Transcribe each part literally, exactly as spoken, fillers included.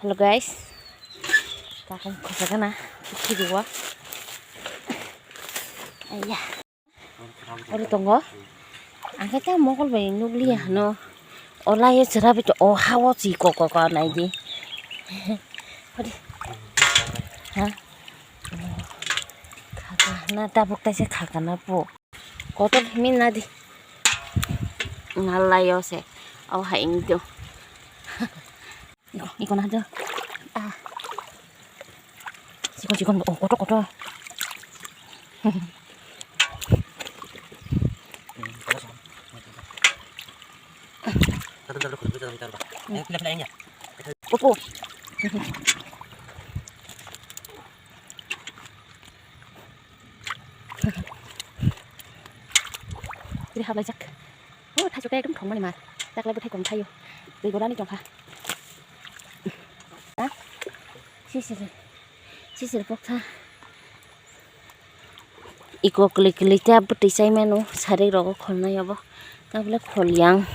Hello guys, takam khosakana khidiwa. Ayah, oro tongo. Ang khe tei mokol bai nukliya hano. Olai chwrabai to o hao chi kok kok naidi. Hadi. Ha? Khaka na tabuk taisa khaka na po. Kotor himi nadi. Ngalai o se. Au hai ini do. Iko, iko na do. Ah. Chikon, chikon, oh, kotor, kotor. Popo. Jadi hablai jak. Oh, thaichuk ekdom thongmani ma. Taklai bwthai kom thaio. Twi gorani tongkha. Ha? Sisir. Sisir poksa. Iko klik klik ta bwtwi chai mano, sarik rogo kholnai obo. Tabole kholyang.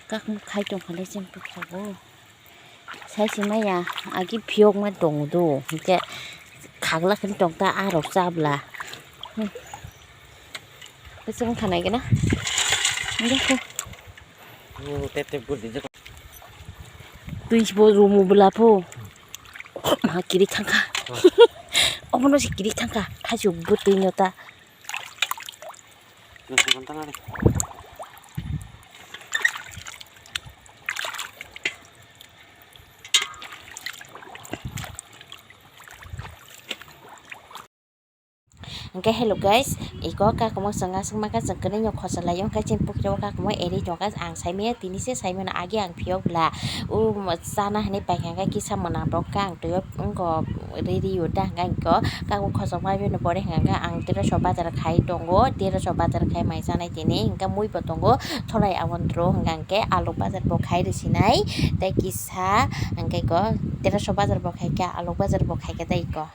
Kak khai tongkha le cheng poksa bo. Sai se maya agi phiyok ma tongo do, hingke khagla khe tong ta a rok chabla. Hmm. Bwswk wngkha nai gana. Hingke kho. Oh, tep tep guri di. Twi bo rumu bwla pho. Ma kiri thangkha. Oh. Obono se kiri thangkha. Thaichuk bo twi no ta. Hingke hello guys, iko kakomo chwng aswk maka chwng kwrwino khochalaio, hingke chini pukiro kakomo eri tongkha, ang saimanya tini se saimano agi ang phiyok bwla, o chana hinwi paikha hingke kisa mwnang rok khe ang twiyo wngkha. Riri o ta hingka hingko kago khosok bai bini pore hingka hingka ang teroso bazar khai tongo, teroso bazar khai mai chanai tini hingka mui bo tongo, tholai aboni tro hingka hingke alok bazar bo khai rwsinai tei kisa hingke ko teroso bazar bo khai kha alok bazar bo khai kha tei ko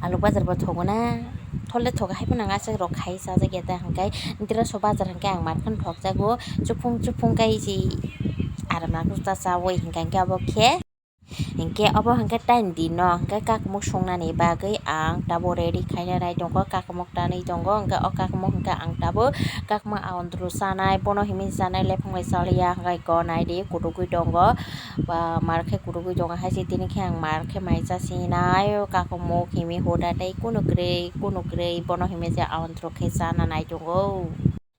alok bazar bo thogo na thole thogo hai phano aswk rok khai chajak ya ta hingke teroso bazar hingke ang mar phano thok jago chukphung chukphung kai si aram nang ta chawi hingka hingke abo khe. Hinkhe obo hinkhe taini dino hinkhe kakumuk songnani bagwi ang tabuk ready khaina nai tongo, kakumuk tanwi tongo, hinkhe o kakumuk hinkhe ang tabuk kakumuk aondru chanai, bono himwi chanai lephang bai chaliya, hinkhe iko naidi kutukgwi tongo, ba mar khe kutukgwi tongo, hai se tini khe ang mar khe mai chasinai, o kakumuk himwi huda tei kunu kwrwi, kunu kwrwi bono himwi se aondru khe chana nai tongo.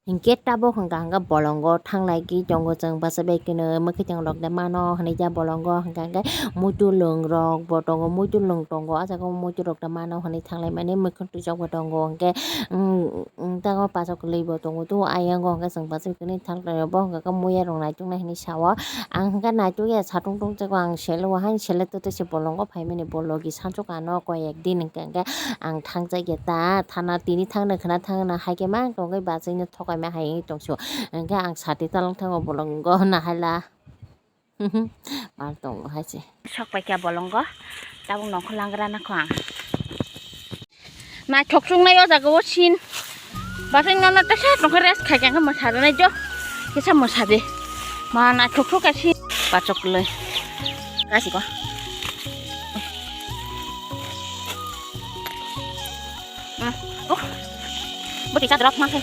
Hinkhe tabuk hwnkha hwnkha bolongo thanglai gwi tongo chwng bachai bai kheno mwkhwtwng rok de mano hinui ya bolongo hwnkha hwnkhe muitu lwng rok bo tongo muitu lwng tongo ah jaga o muitu rok de mano hinui thanglai mani mwkhwtwng twijak bo tongo hinkhe mm mm tago paso kwlwi bo tongo tei ayang o hwnkhe chwng bachai kheno thanglai bo hwnkha khe muiya rok naituknai hinui sao ang hwnkhe naitukya satung tungjago ang selo o haino selo twtwi se bolongo phaimani bo logi sansuka ano koi ek din hwnkhe hwnkhe. Ang thangjakya ta thana tini thangna khwna thangna hai khe mang tongwi bachai no thokaima hai wngwi tongsu. Hwnkhe ang sati talong thango bolongo nahaila. Mal tongo hai se. Sok paikha bolongo tabuk nongkhor langra nakho ang. Naithok chungnai o jaga o sin. Bachai no na tesa tongkha rest khai khe mwsa rwnai jo. Kisa mwsa de. Ma naithok thok ka sin. Bachok le. Kasi ko. Hmm. Oh. Boti cha drop ma kha.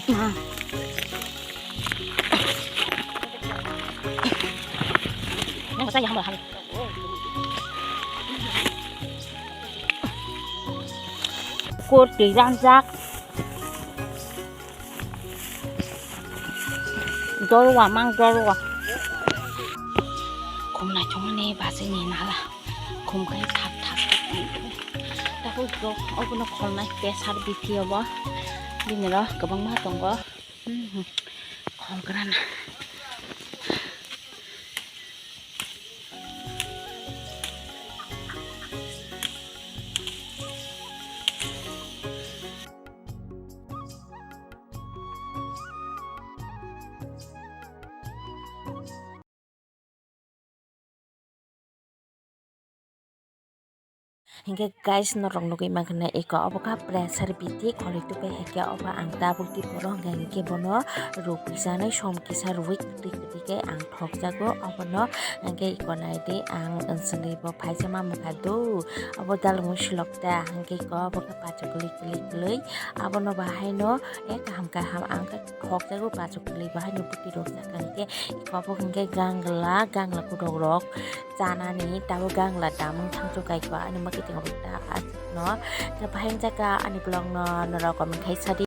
Hmm. Nang sa yang ba hal. Kur ti jang jak. Dorwa mang dorwa. Khum naichomani bachai ni nala. Khum kai thak thak. Tabuk jok obono kholnai pressure B P obo. Bini ro kwbangma tongo. Hmm, khol grana. Hingke guys, norok nugui mankha na eko obo kha pressure biti kholi tupai, hingke obo ang tabuk tipo ro hingke, hingke bono rukui sanai som kisa rui kwtwi kwtwi khe ang thokjago obono. Hingke eko naidi ang onsonwi bo phaisa ma mokha do, obo dalmung silok ta, hingke eko obo khe pacha kwlwi kwlwi kwlwi abono bahaino e kaham kaham ang khe thokjago pacha kwlwi bahaino bwtwi rok saka hingke eko obo hingke gangla gangla kutok rok chanani tabo gangla damung thangchuk kaiko ani mwkhitwng rok ta aswkno. Khe bahai jaka ani vlog no norok comment khai sadi.